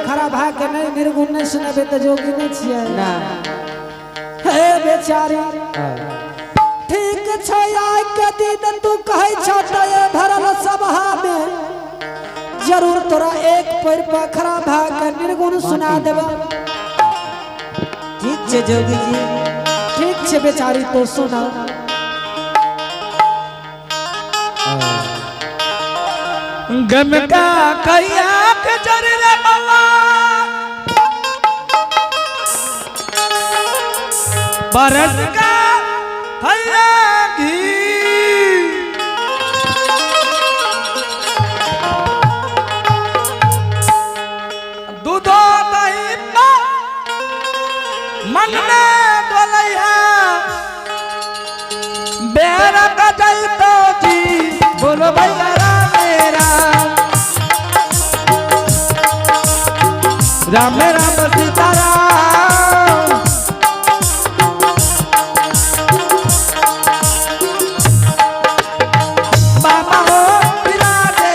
पर खड़ा भए के नहीं निर्गुण नहीं सुनेबै तऽ जोगी नहीं छियै। ना। हे बेचारी, ठीक छै, आइ के दिन तू कहै छ तऽ ए भरल सभा में जरूर तोरा एक पैर पर खड़ा भए के निर्गुण सुना देबा। ठीक छै जोगी जी। ठीक छै बेचारी, तो सुना। गम का कैया के जर रे बाबा, बरस का खैया घी, दूधो दही पा मन में डोलैया, बेरा का जैतो जी, बोलो भैया राम राम, राम राम सीता राम। बाबा हो विराजे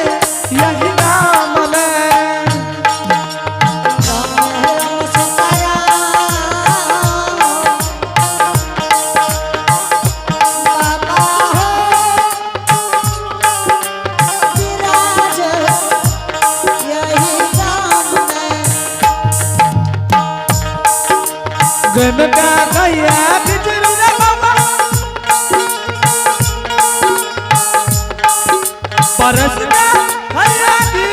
यही नाम में। राम सीता राम, बाबा हो विराज यही गाम में। गम का गैया बिजली रे बाबा, परस का खैया घी।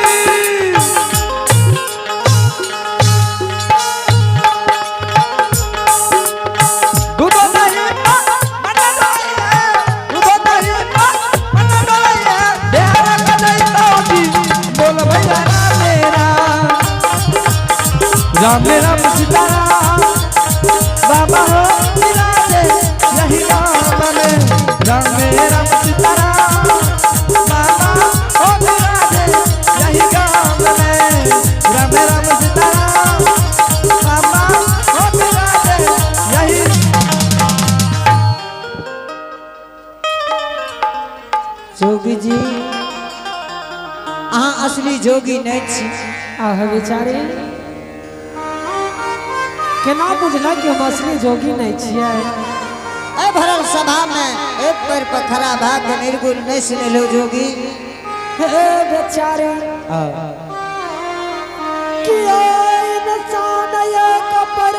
दूधो दही पा मन डोलैया, दूधो दही पा मन डोलैया, बेरा का जैतो जी, बोल भैया राम राम, राम राम सीता राम। बाबा हो विराजे यही नाम में, राम राम सीता राम। बाबा हो विराजे यही गाम में, राम राम सीता राम। बाबा हो विराजे यही। जोगी जी, अहाँ असली जोगी नहीं छी। आह बेचारी, केना बुझला कि हम असली जोगी नहीं छियै? ए भरल सभा में एक पैर पर खड़ा भए के निर्गुण नहीं सुनेलौ जोगी। हे बेचारी, कि इंसान एक पर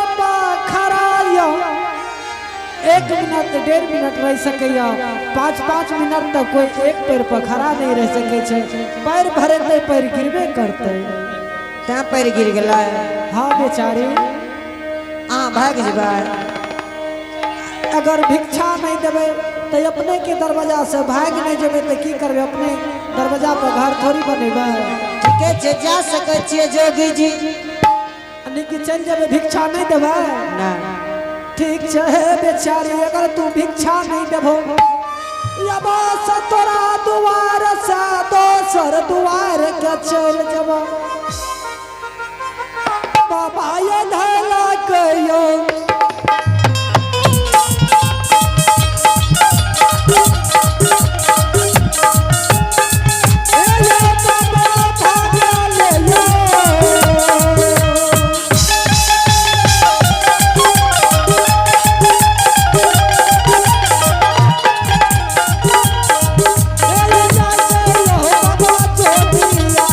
खड़ा यो 1 मिनट 1.5 मिनट रह सकैया, 5-5 मिनट तक कोई एक पैर पर खड़ा नहीं रह सकै छै। पैर भरेतै पैर गिरबे करतै। तैं पैर गिर गेलै। हाँ बेचारी। अहाँ भागि जेबै। अगर भिक्षा नहीं देबै तऽ अपने के दरवाजा से भागि नहीं जेबै तऽ की करबै? अपने दरवाजा पर घर थोड़ी बनेबै। ठीके छै, जा सकै छियै जोगी जी। यानी कि चलि जेबै, भिक्षा नहीं देबै? ना। ठीक छै हे बेचारी, अगर तू भिक्षा नहीं देबो या बस तोरा दुआर से दोसर दुआर के चलि जेबो। बाबा ये धलक यो ए यो बाबा भागल यो। ए जाके यो बाबा जोगिया।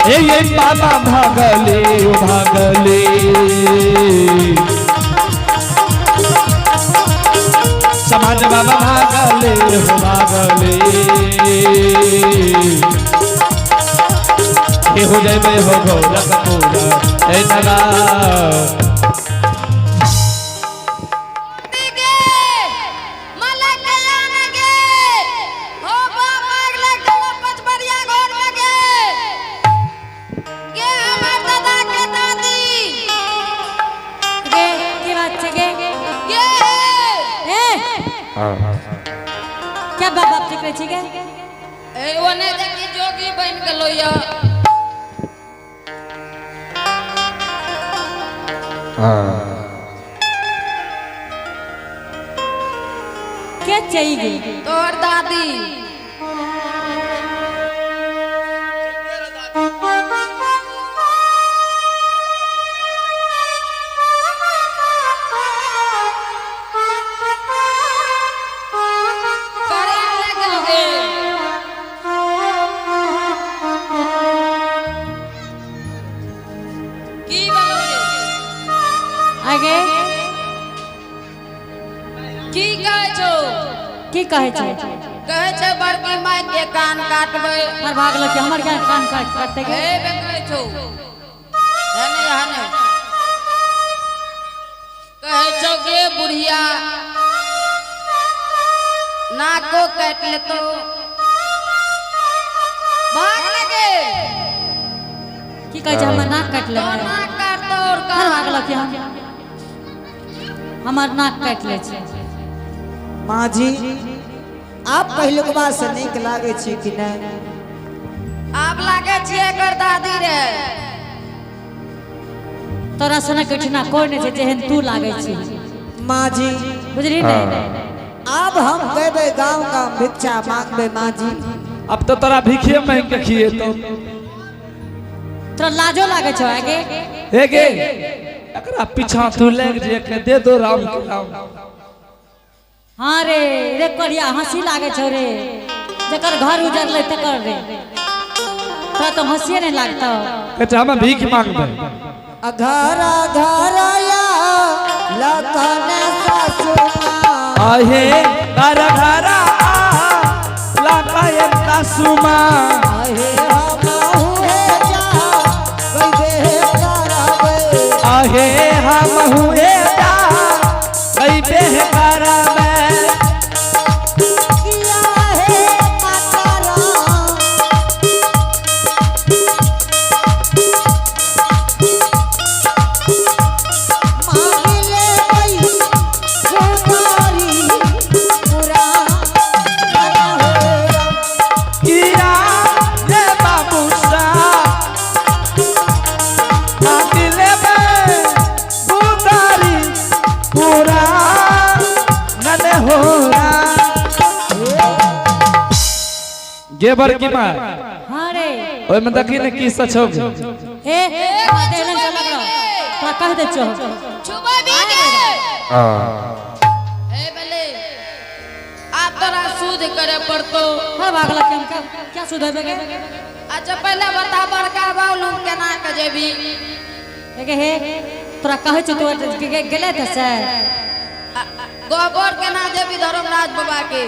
ए ये बाबा भागले भागले। समाज बाबा भागले हो भागले। हे हो जयबे हो गोरखपुर हे नगा। गे की बात छै गे? ए, क्या बाप बाप चिकरै छी गे? ए ओने देखी, जोगी बनि गेलो या। के चई गे? तोहर दादी। करेंट लागि गेलो गे। की भेलो गे? आगे। की कहै छौ? की कहै छै? कहै छै बड़की माय के कान काटबै। हमर भागल के हमर क्या कान काट काटते गे? हे बे, कहै छौ हने हने, कहै छौ गे बुढ़िया, नाको काटि लेतो। भाग लगे। की कहै छै? हमर नाक काटि तो लेबै? नाक काटतो और हमर कान। भागल के हम हमर नाक काटि लै छै। माँ जी, आप पहिलुकबा से नीक लागै छी कि नहि? आब लागे छियै एकर दादी रे। तोरा सनक ओहिठिना कोइ नहि छै जेहन तू लागै छी। माँ जी। बुझली ने? आब हम गेबै गाँव गाँव भिक्षा मांगबै माँ जी। अब तो तोरा भीखे मांग के खिएतो। तोरा लाजो लागै छौ आगे? हे गे, एकरा पीछा तू लग जे के दे दो राम के नाम। हाँ रे, रे करिया, हंसी लागै छौ रे? जकर घर उजरलै तकर रे, तोरा तो हंसिए नहीं लागतौ। कहै छै हम भीख मांगबै। घर घर या लखन सासु माँ। आहे घर घर लाकाय सासुमा। आहे हमहु हे जा गइबे करबै। आहे हम हुए जा गइबे करबै। किया हे माता राम। मांगि लेबै सुपारी पूरा हो। किया रे बाबू सा मांगि लेबै बुदारी पूरा नने होरा गे बड़की माँ। हाँ रे। ओहिमे देखी ने की सच हो। ए, देहलन से लग रहा तोरा कह दे छौ। छुबै भी गे। हे भले, आब तोरा शुद्ध करे पड़तो। हर भागल के हम क्या क्या सुधरबे गे? अच्छा, पहले बता, बड़का बाबू केना के जेबी? हे हे, तोरा कहै छौ, तू गेले तऽ से। गोबर केना जेबी धर्मराज बाबा के?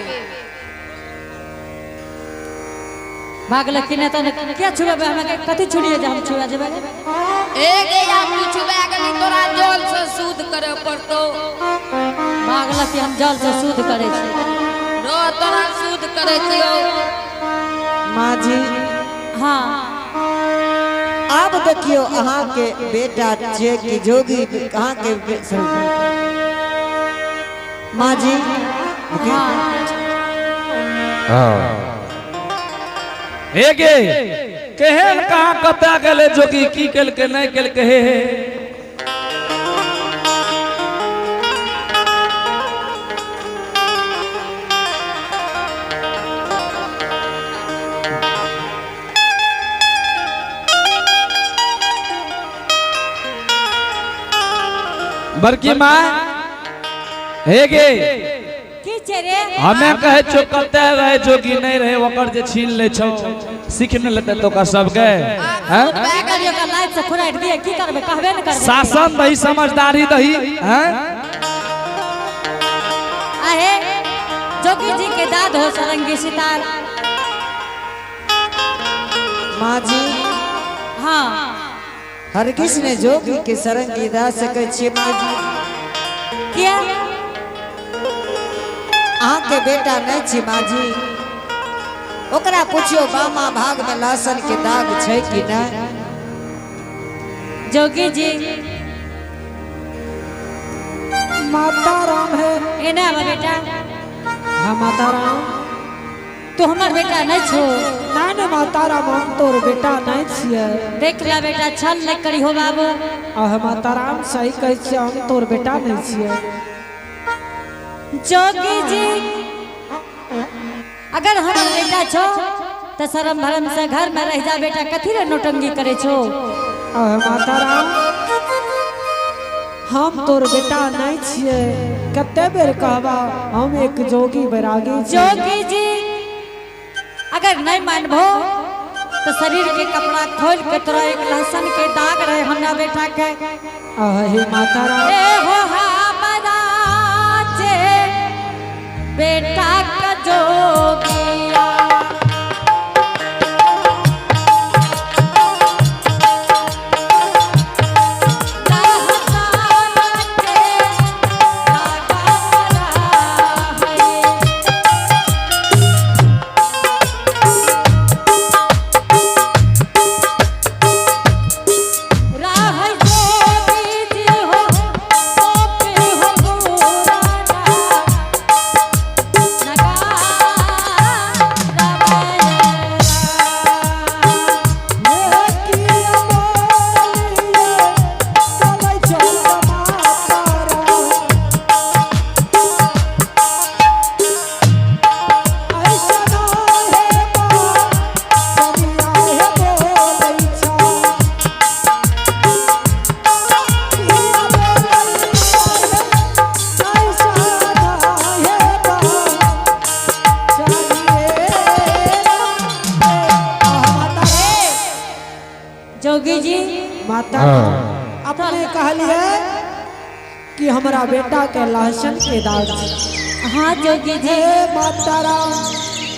भागल कि नहि तऽ क्या छुएबै हमरा? कथी छुड़िए जे हम छुआ जेबै? ए गे, आब तू छुबा गेली, तोरा जल से शुद्ध करे पड़तो। भागल कि हम जल से शुद्ध करै छी। रो, तोरा शुद्ध करे छियो। माँ जी। हाँ। आब देखियौ, अहाँके बेटा जे कि जोगी अहाँके माँ जी। हाँ। हे गे, केहन कहाँ कतऽ गेलै जोगी, की केलकै नहि केलकै? हे हे। बड़की माँ, हे गे। की छै रे? हमे कहै छौ, कतऽ रहे जोगी, नहि रहे ओकर जे छीन लै छौ। सीख न लेते तो का सबके हैं? की करियो का लाइट से खुराट दिए की करबे कहबे न करबे। शासन दही समझदारी दही हैं? आहे जोगी जी के दाद हो सरंगी सितार। माँ जी। हाँ। हरगिज ने जोगी के सरंगी दा सकै छियै माँ जी। किया? अहाँ के बेटा नहीं छी माँ जी, ओकरा पूछियो बामा भाग में लहसुन के दाग छै कि नहीं। जोगी जी। माता राम है। एने आवा बेटा। हाँ माता राम। तू हमर बेटा नहीं छो। ना ना माता राम, हम तोर बेटा नहीं छियै। देख ला बेटा, छल नहीं करी हो बाबू। आह माता राम सही कहै छियै, हम तोर बेटा नहीं छियै। जोगी जी अगर हमर बेटा छो तो शरम भरम से घर में रह जा बेटा, कथी रे नौटंकी करे छो। आह माता राम, हम तोर बेटा नहीं छियै, कते बेर कहबा हम एक जोगी बैरागी छियै। जोगी जी अगर नहीं मानबो तो शरीर के कपड़ा खोल के तोरा एक लहसुन के दाग रहे हमरा बेटा के। आह हे माता राम। ए हो हमारा जे बेटा का जोगिया। जोगी जी। माता अपने कहलिए कि हमरा बेटा के लहसुन के दाग छै। हाँ जोगी जी। हे माता राम।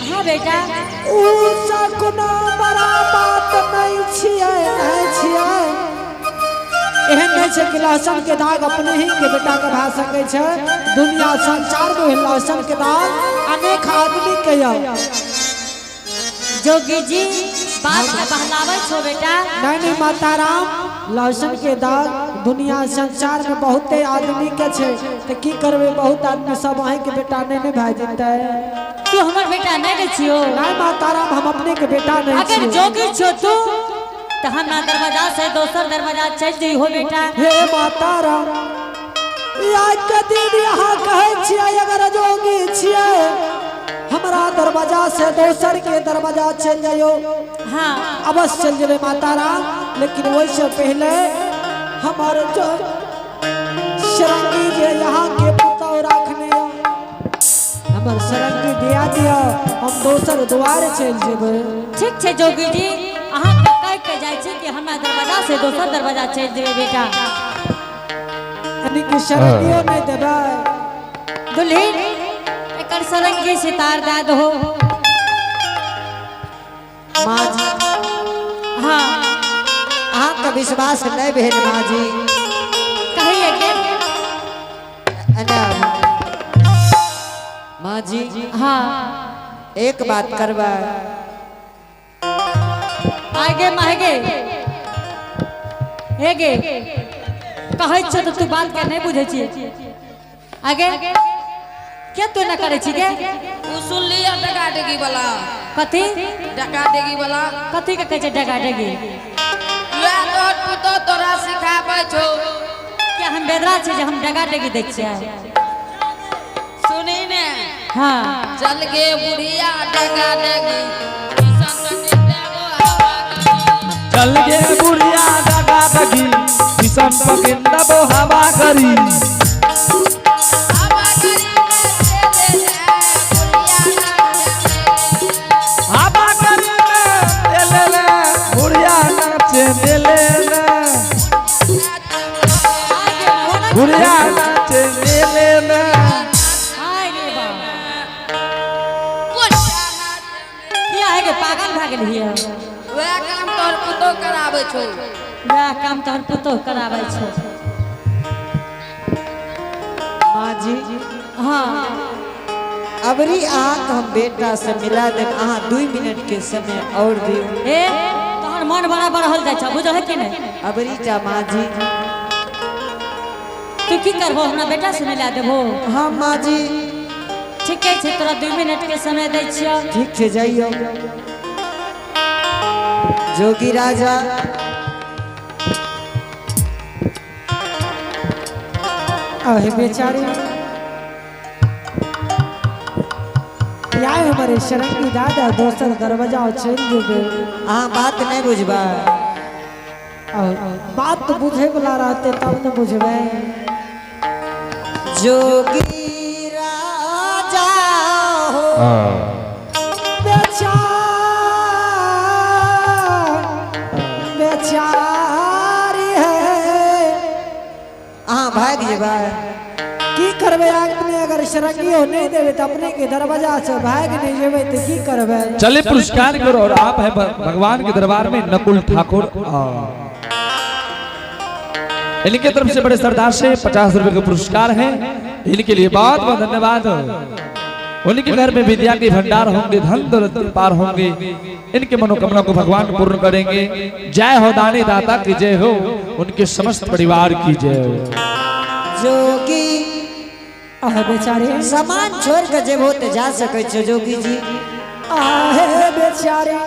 हाँ बेटा। ऊ सकुना बड़ा बात नहीं छियै, नहीं छियै। एहन नहीं छै कि लहसुन के दाग अपने ही के बेटा के भए सकै छै। दुनिया संसार में लहसुन के दाग अनेक आदमी के यऽ। जोगी जी बात के बहलावे छो बेटा। नहीं नहीं माता राम, लहसुन के दाग दुनिया संसार में बहुते आदमी के छै, तो की करबे, बहुत आदमी सब अहीं के बेटा नहीं नहीं भए जेतै। तू हमर बेटा नहीं रे छियो। नहीं माता राम, हम अपने के बेटा नहीं अगर छियो। जोगी छो तू तो हमरा दरवाजा से दोसर दरवाजा चल जइहो हो बेटा। हे माता राम, आज के दिन यहाँ कहै छियै अगर जोगी छियै हमरा दरवाजा से दोसर के दरवाजा चल जाइयो। हाँ अवश्य चल जेबै माता राम, लेकिन वैसे पहले हमार जो सरंगी जे यहाँ के पुतौ रखने हमर सरंगी दिया दिया, हम दोसर द्वार चल जेबै। ठीक छै जोगी जी, अहाँ के कह के जाइ छी कि हमरा दरवाजा से दोसर दरवाजा चल जेबै बेटा। यानी कि सरंगियो नहीं देबै। दुल्हीन एकर सरंगी सितार दए दहो। माँ जी। हाँ। अहाँ के विश्वास नहीं भेल माँ जी। कहिए के। माँ जी। हाँ। एक बात करबा। आगे महगे हेगे कहै छौ तऽ तू बात के नहीं बुझै छी। आगे क्या तू ना करै छी गे? उ सुन लिया डगा डेगी वाला। कथी? डगा डेगी वाला। कथी के कहै छै डगा डेगी? वएह तोहर पुतोह तोरा सिखाबै छौ। क्या हम बेदरा छी जे हम डगा डेगी दै छियै? सुनी ने। हाँ। चल गे बुढ़िया डगा डेगी। चल गे बुढ़िया डगा डगी, किसान पकिंदा हवा करी। हवा करी में कराबै छौ। वएह काम तोहर पुतोह कराबै छौ। माँ जी। हाँ। अबरी अहाँके हम बेटा से मिला देब, अहाँ 2 मिनट के समय और दियौ। ए तोहर मन बड़ा बढ़ल जाइ छौ, बुझल है कि नहीं? अबरी टा माँ जी। तू की करबो, हमरा बेटा से मिला देबो? हाँ माँ जी। ठीक है, तोरा 2 मिनट के समय दै छियौ। ठीक है, जाइयो। जोगी राजा। अहे बेचारे, आए हमारे शरंगी दादा दोसर दरवाजा चल जेबे। अहाँ बात नहीं बुझबा। बात तो बुझे वाला रहते तब न बुझबे। जोगी राजा हो। बेचारी है। अहाँ भाग जेबा। की करबे अपने, अगर शरंगियो नहीं देबे तो अपने के दरवाजा से भाग नहीं जेबे तो की करबे? चले पुरस्कार करो। और आप है भगवान के दरबार में नकुल ठाकुर, इनके तरफ से बड़े सरदार से 50 रुपए के पुरस्कार हैं, इनके लिए बहुत बहुत धन्यवाद। उनके घर में विद्या के भंडार होंगे, धन दौलत के पार होंगे। इनके मनोकामना को भगवान पूर्ण करेंगे। जय हो दानी दाता की जय हो, उनके समस्त परिवार की जय हो। जोगी आह बेचारे, सामान छोड़ के जेबो तो जा सके छो जोगी जी। आहे बेचारे,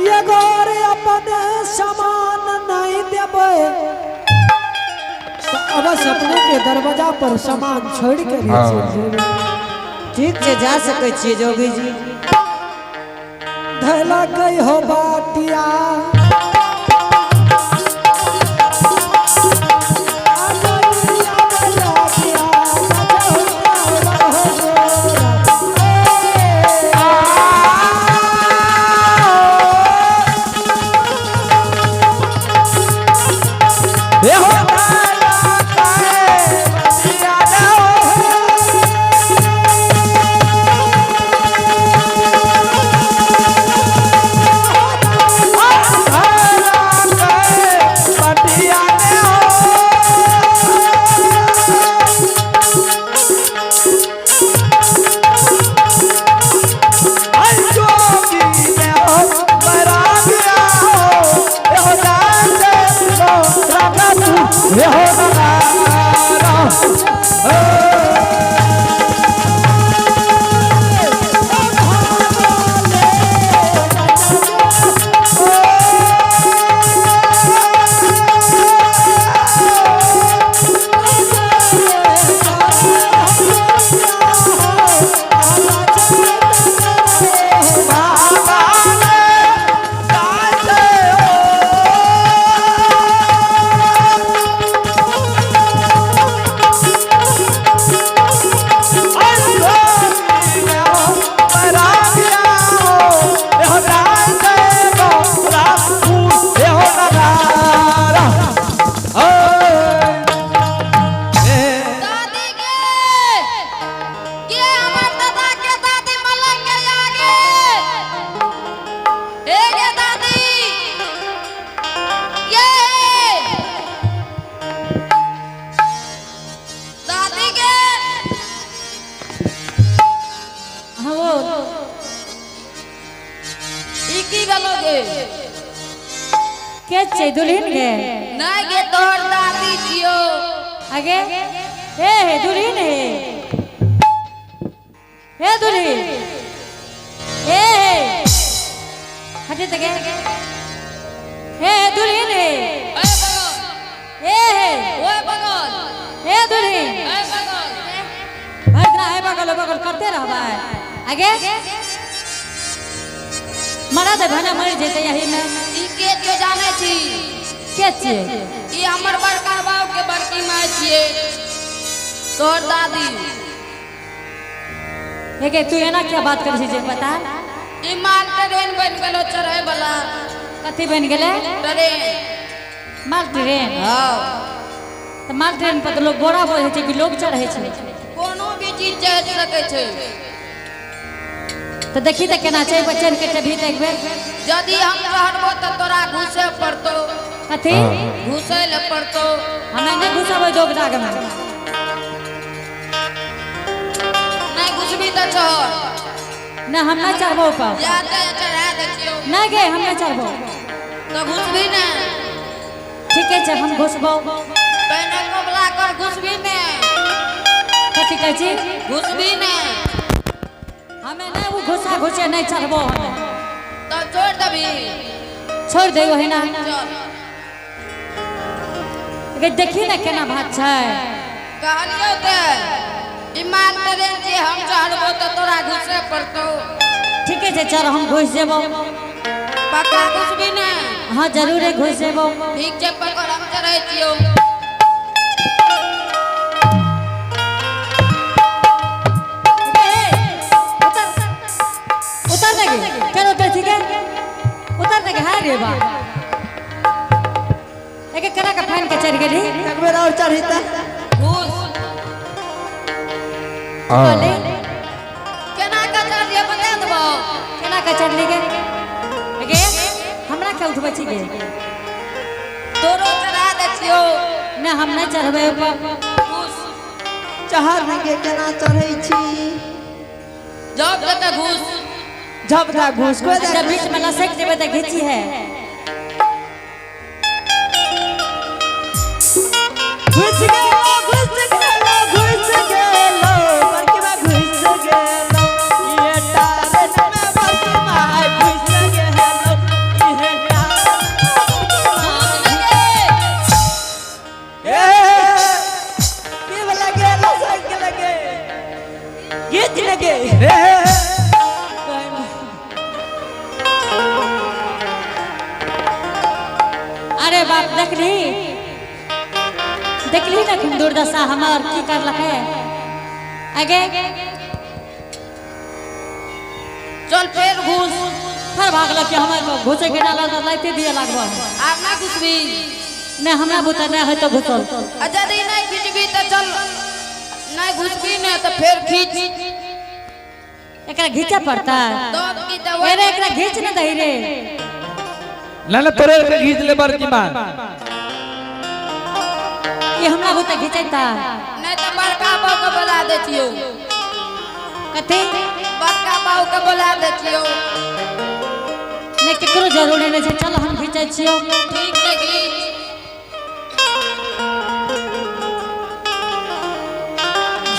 ये गोरे अपने सामान नहीं देबे तो अवश्य अपने के दरवाजा पर सामान छोड़ के नहीं चल जेबे। ठीक है, जा सके छियै जोगी जी। धैला गई हो बाटिया, के छै दुल्हन गे? नहीं गे, तोहर दादी छियो। आगे ए हे दुल्हन हे, हे दुल्हन ए हे हटे त गे, हे दुल्हन हे, ओए बगल, ए हे ओए बगल, हे दुल्हन, ओए बगल। भद्रा है बगल बगल करते रहबा। आगे मरा दे भाना मर जेते यही में। ई के जो जाने छी? के छियै? ई हमर बड़का बाप के बड़की माय छियै, तोहर दादी। हे तू एना क्या बात करै छी जे पता? ई माल ट्रेन बन गेलो चढ़े वाला। कथी बन गेलै? ट्रेन। माल ट्रेन? हाँ। तो माल ट्रेन पर तो लोग बोरा बोझै छै कि लोग चढ़ै छै? कोनो भी चीज चढ़ सकै छै। तो देखी तो केना छै बच्चन के भी तो एक बेर। यदि हम चढ़बो तो तोरा घुसे कथी? घुसै लए पड़तौ। हमे नहीं घुसबै दोग दाग में। नहीं घुसबी तऽ चढ़। नहीं, हम नहीं चढ़बो ऊपर। जा तऽ चढ़ा दै छियौ। नहीं गे, हम नहीं चढ़बो। तऽ घुसबी ने? ठीके छै, हम घुसबो। पहिने कबला कर, घुसबी ने? कथी कहै छी? घुसबी ने? हमे नहीं वो घुसा घुसे नहीं चढ़बो हमे। तऽ छोड़ देबी? छोड़ दे ओहिना। चल। गे, देखी ने केना भात छै। कहलियौ तऽ ई माल ट्रेन जे हम चढ़बो तऽ तोरा घुसे पड़तौ। ठीके छै, चल, हम घुस जेबो। पक्का घुसबी ने? हाँ, जरूरे घुस जेबो। ठीक छै, पकड़, हम चढ़ै छियौ। ए, उतर उतर देगे, चल उतर। ठीक है, उतर देगे। हाय रे बा, एक एक करा के फाइन के चढ़ गेली। एक बेर और चढ़ी तऽ। घुस। कहली। केना के चढ़लियै, बता देबौ। केना के चढ़ली गे? गे, हमरा के उठबै छी गे? तोरो चढ़ा दै छियौ। नहीं, हम नहीं चढ़बै ऊपर। घुस। चढ़ गे, केना चढ़ै छी? जब दे के घुस। झप दा घुस को। जब बीच में लसक जेबै तऽ घीची है। घुस गेलो, घुस गेलो, घुस गेलो, बड़की माँ, घुस गेलो। ये टारन में बड़की माँ घुस गेलो, ये टारन। ए की वाला गेलो, संग लगे घीच लगे। ए, अरे बाप, देखली देखली ना कि दुर्दशा हमार की करलक है आगे। चल, फेर घुस। फिर भागलक कि हमर घुसे के ना लगल, लाइते दिए लागबो। आब ना घुसबी? नहीं, हमरा बुता नहीं है तो घुसल। आ यदि नहीं खिचबी तऽ चल, नहीं घुसबी ने तऽ फेर खींच। एकरा घीचे पड़ता। तब की तऽ। अरे, एकरा घीच न दही रे। ना ना, तोरे के घीच ले बड़की माँ। ये हमरा बुता घिचैता? नहीं तऽ बड़का बाबू के बोला दै छियौ। कथी? बड़का बाबू के बोला दै छियौ। नहीं, केकरो जरूरी नहीं छै, चल, हम घिचै छियौ। ठीक छै, घीच।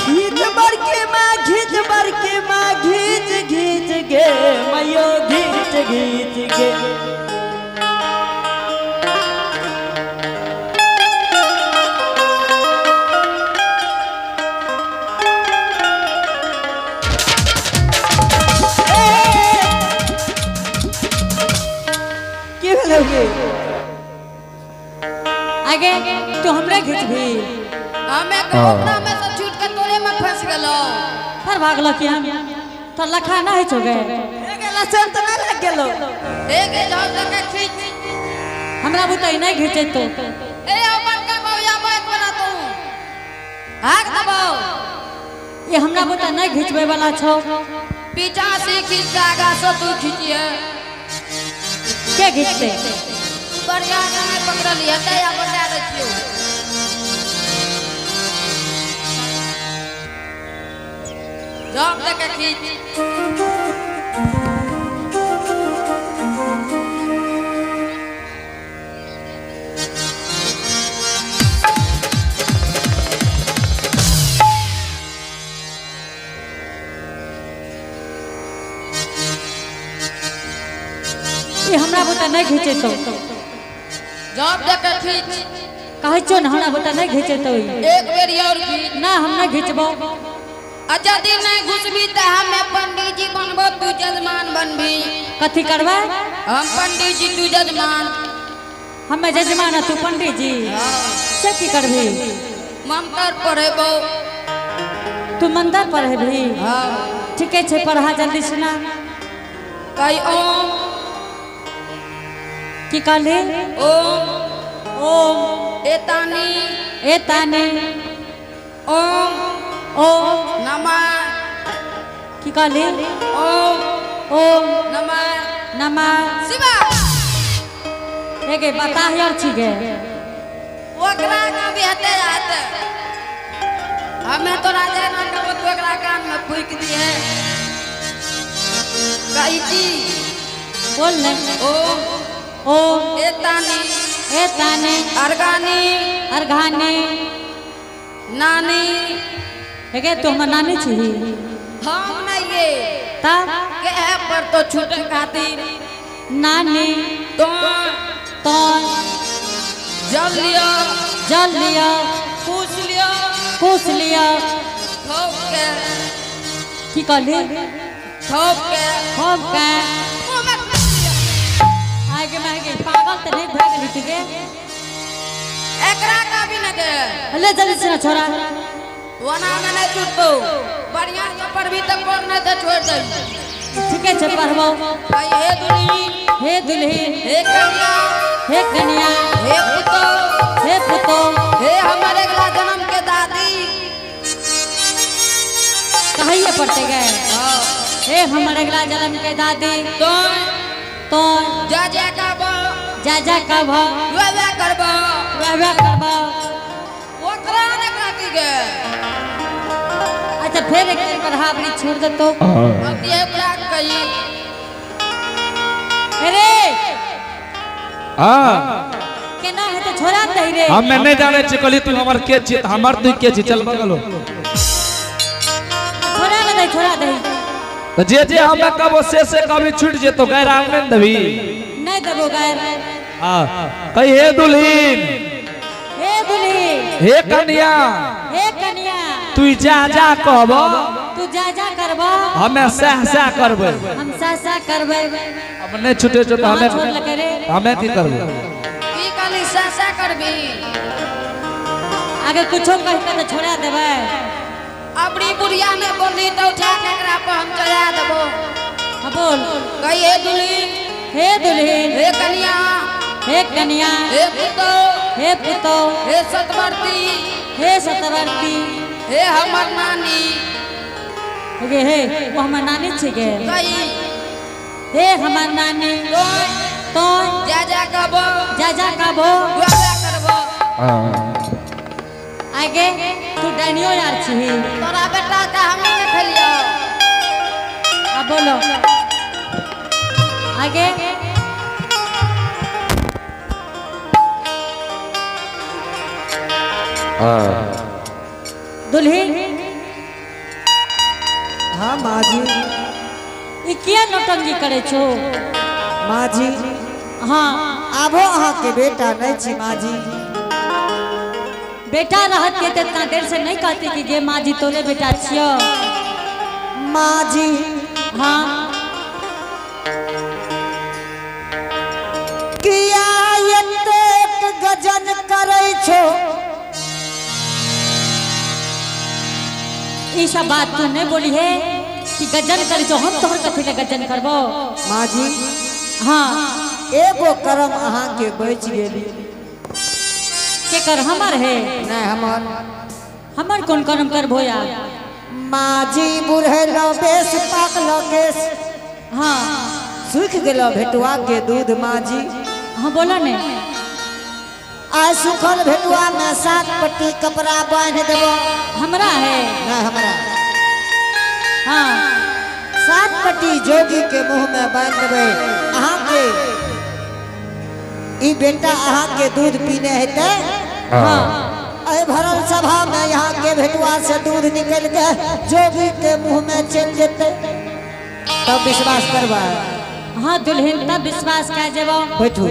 घीच बड़की माँ, घीच बड़की माँ, घीच घीच गे मैयो, घीच घीच गे। की भेलौ गे? आगे तू हमरे घिचबी? हमे ओकरा में से छूट के तोरे में फंस गेलौ। फिर भागलक कि हम तो लखा ना है छो गे। ए लसन तऽ नहि लागि गेलौ? एक झल दऽ के खींच। हमरा बुता नहीं घिचै तो। ए ओ बड़का बाबू, या बाइक वाला, तू हाक दबाओ। ये हमरा बुता नहीं घिचबै वाला छौ। पीछा से खींच के आगा से तू खींचिए। के घिचते? बढ़िया से नहीं पकड़ली है, तैया बता दै छियौ। जब दऽ के खींच। ये हमरा बुता नहीं घिचे तो। जब दऽ के खींच। कहै छियौ ने, हमरा बुता नहीं घिचे तो ई। एक बेर और खींच। ना, हम नहीं घिचबो। आ यदि नहीं घुसबी तऽ हमे पंडीजी बनबो, तू जजमान बनबी। कथी करबै? हम पंडीजी, तू जजमान। हमे जजमान आ तू पंडित जी, से की करबी? मंत्र पढ़ेबो। तू मंदिर पढ़ेबी? हाँ। ठीके छै, पढ़ा जल्दी सुना। कही ओम। की कहली? ओम। ओम। एतानी। ए ताने। ओम। ओम। नमः। की कहली? ओम। ओम। नमः। नमः। शिवा। एगे बता यार छी गे। ओकरा का भी हेते हेते हमें तोरा जेना कहबो तू एकरा कान में फूकि दिहे। कहै की बोल ने। ओ ओ ए तानी ए ताने अरगानी अरघानी नानी। एगे तू हमर नानी छी? हम नहीं गे। तब के है पर तो छूटे खातिर नानी तो तो जल लियो जल लियो पूछ लियो पूछ लियो। थोप के की कहली? थोप के थोप के मुँह में ठोक लियो। आगे महगे पागल त नहीं भए गेली तू गे? एकरा का भी न गे। ले जल्दी से ना छोरा। वना में नहीं छूटतो बढ़िया से पढ़बी तक पढ़ नहीं तो छोड़ दे। ठीक है पढ़बो। भाई हे दुल्ही हे दुल्ही हे कन्या हे कन्या हे पुतो हे पुतो हे हमारे अगला जन्म के दादी। कहिए पड़ते गए। हे हमारे अगला जन्म के दादी तो तो जा जा करबो जा जा करबो वे वे करबो वे वे करबो। ओकरा ने काटी गे। अच्छा फिर एक पढ़ाबरी छोड़ दे तो। अब ये ओकरा कही। अरे हाँ केना है तो छोड़ा दही रे। हम नहीं जाने छी कहली तू हमर के छी हमर तू के छी चल बगल हो। छोड़ा दे छोड़ा दही। तो जे जे हमें कबो से कभी छूट जेतो गैर आंगन देबी नहीं देबो गैर। हां कही हे दुल्हीन हे दुल्हीन हे कन्या हे कन्या तू जा जा कहबो तू जा जा करबो हमें सह सह करबै हम सह सह करबै। हम नहीं छूटे छो तो कहाँ हमें छोड़लकै रे? हमें की करबै? की कहली सह सह करबी? आगे कुछो कह के तो छोड़ा देबै। अबरी बुढ़िया ने बोली तो उठा के एकरा पर हम चढ़ा देबो। हाँ बोल। कही हे दुल्हीन हे दुल्हीन हे कन्या हे कन्या हे पुतो हे पुतो हे सतवर्ती हे सतवर्ती हे हमर नानी। गे हे वो हमर नानी छी गे। कही हे हमर नानी तो तो जा जा कहबो जा जा कहबो वे वे करबो। आगे तू डनियो यार छी। तोरा बेटा के हम नहीं खेलियो। अब बोलो आगे। दुल्ही हाँ माँ जी। ई किया नौटंकी करे छो? माँ जी हाँ आबो अहाँ के बेटा नहीं छी माँ जी। बेटा रहत के तो इतना देर से नहीं कहते कि गे माँ जी तोरे बेटा छियो। माँ जी हाँ किया एतेक गजन करे छो? ई सब बात तू नहीं बोली है कि गजन करे छो। हम तोहर कथी ले गजन करबो? माँ जी हाँ एगो कर्म अहाँ के बच गेली। के कर हमर है? नहीं हमर। हमर कौन कर्म करबो यार? माँ जी बुढ़ेलो बेस पाकलो केस। हाँ सूख गेलो भेटुआ के दूध माँ जी। हाँ बोला ने। आइ सुखल भेटुआ में 7 पट्टी कपड़ा बांध देबो। हमरा है? नहीं हमरा। हाँ 7 पट्टी जोगी के मुंह में बांध देबै। अहाँ के ई बेटा अहाँ के दूध पीने हेतै। हाँ एहि भरल सभा में यहाँ के भेटुआ से दूध निकल के जोगी के मुंह में चल जेतै तब विश्वास करबै। हाँ दुल्हन तब विश्वास कर जेबो। बैठू।